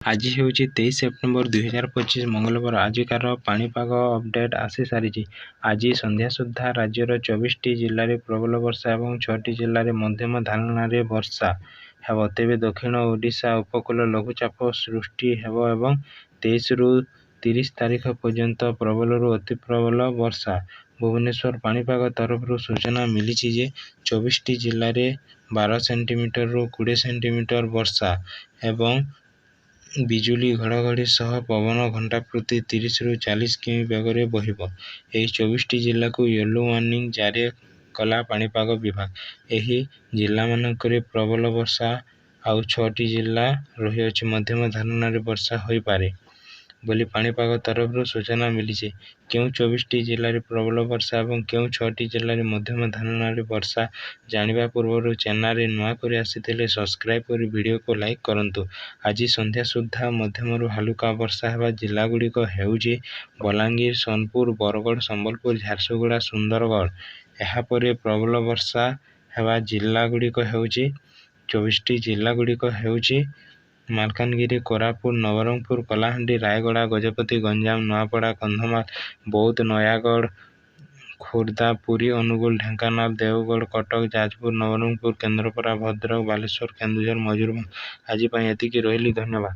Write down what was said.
ଆଜି ହେଉଛି 23 ସେପ୍ଟେମ୍ବର 2025 ମଙ୍ଗଳବାର। ଆଜିକାର ପାଣିପାଗ ଅପଡେଟ୍ ଆସିସାରିଛି। ଆଜି ସନ୍ଧ୍ୟା ସୁଦ୍ଧା ରାଜ୍ୟର 24ଟି ଜିଲ୍ଲାରେ ପ୍ରବଳ ବର୍ଷା ଏବଂ 6ଟି ଜିଲ୍ଲାରେ ମଧ୍ୟମ ଧରଣର ବର୍ଷା ହେବ। ତେବେ ଦକ୍ଷିଣ ଓଡ଼ିଶା ଉପକୂଳ ଲଘୁଚାପ ସୃଷ୍ଟି ହେବ ଏବଂ 23ରୁ 30 ତାରିଖ ପର୍ଯ୍ୟନ୍ତ ପ୍ରବଳରୁ ଅତିପ୍ରବଳ ବର୍ଷା। ଭୁବନେଶ୍ୱର ପାଣିପାଗ ତରଫରୁ ସୂଚନା ମିଳିଛି ଯେ 24ଟି ଜିଲ୍ଲାରେ 12 ସେଣ୍ଟିମିଟରରୁ 20 ସେଣ୍ଟିମିଟର ବର୍ଷା ଏବଂ ବିଜୁଳି ଘଡ଼ଘଡ଼ି ସହ ପବନ ଘଣ୍ଟା ପ୍ରତି 30ରୁ 40 କିମି ବେଗରେ ବହିବ। ଏହି 24ଟି ଜିଲ୍ଲାକୁ ୟେଲୋ ୱାର୍ଣ୍ଣିଂ ଜାରି କଲା ପାଣିପାଗ ବିଭାଗ। ଏହି ଜିଲ୍ଲାମାନଙ୍କରେ ପ୍ରବଳ ବର୍ଷା ଆଉ 6ଟି ଜିଲ୍ଲା ରହିଅଛି ମଧ୍ୟମ ଧରଣର ବର୍ଷା ହୋଇପାରେ ବୋଲି ପାଣିପାଗ ତରଫରୁ ସୂଚନା ମିଳିଛି। କେଉଁ 24ଟି ଜିଲ୍ଲାରେ ପ୍ରବଳ ବର୍ଷା ଏବଂ କେଉଁ 6ଟି ଜିଲ୍ଲାରେ ମଧ୍ୟମ ଧରଣର ବର୍ଷା ଜାଣିବା ପୂର୍ବରୁ ଚ୍ୟାନେଲରେ ନୂଆ କରି ଆସିଥିଲେ ସବସ୍କ୍ରାଇବ୍ କରି ଭିଡ଼ିଓକୁ ଲାଇକ୍ କରନ୍ତୁ। ଆଜି ସନ୍ଧ୍ୟା ସୁଦ୍ଧା ମଧ୍ୟମରୁ ହାଲୁକା ବର୍ଷା ହେବା ଜିଲ୍ଲାଗୁଡ଼ିକ ହେଉଛି ବଲାଙ୍ଗୀର, ସୋନପୁର, ବରଗଡ଼, ସମ୍ବଲପୁର, ଝାରସୁଗୁଡ଼ା, ସୁନ୍ଦରଗଡ଼। ଏହାପରେ ପ୍ରବଳ ବର୍ଷା ହେବା ଜିଲ୍ଲାଗୁଡ଼ିକ ହେଉଛି 24ଟି ଜିଲ୍ଲାଗୁଡ଼ିକ ହେଉଛି ମାଲକାନଗିରି, କୋରାପୁଟ, ନବରଙ୍ଗପୁର, କଳାହାଣ୍ଡି, ରାୟଗଡ଼ା, ଗଜପତି, ଗଞ୍ଜାମ, ନୂଆପଡ଼ା, କନ୍ଧମାଳ, ବୌଦ୍ଧ, ନୟାଗଡ଼, ଖୋର୍ଦ୍ଧା, ପୁରୀ, ଅନୁଗୁଳ, ଢେଙ୍କାନାଳ, ଦେଓଗଡ଼, କଟକ, ଯାଜପୁର, ନବରଙ୍ଗପୁର, କେନ୍ଦ୍ରାପଡ଼ା, ଭଦ୍ରକ, ବାଲେଶ୍ୱର, କେନ୍ଦୁଝର, ମୟୂରଭଞ୍ଜ। ଆଜି ପାଇଁ ଏତିକି ରହିଲି, ଧନ୍ୟବାଦ।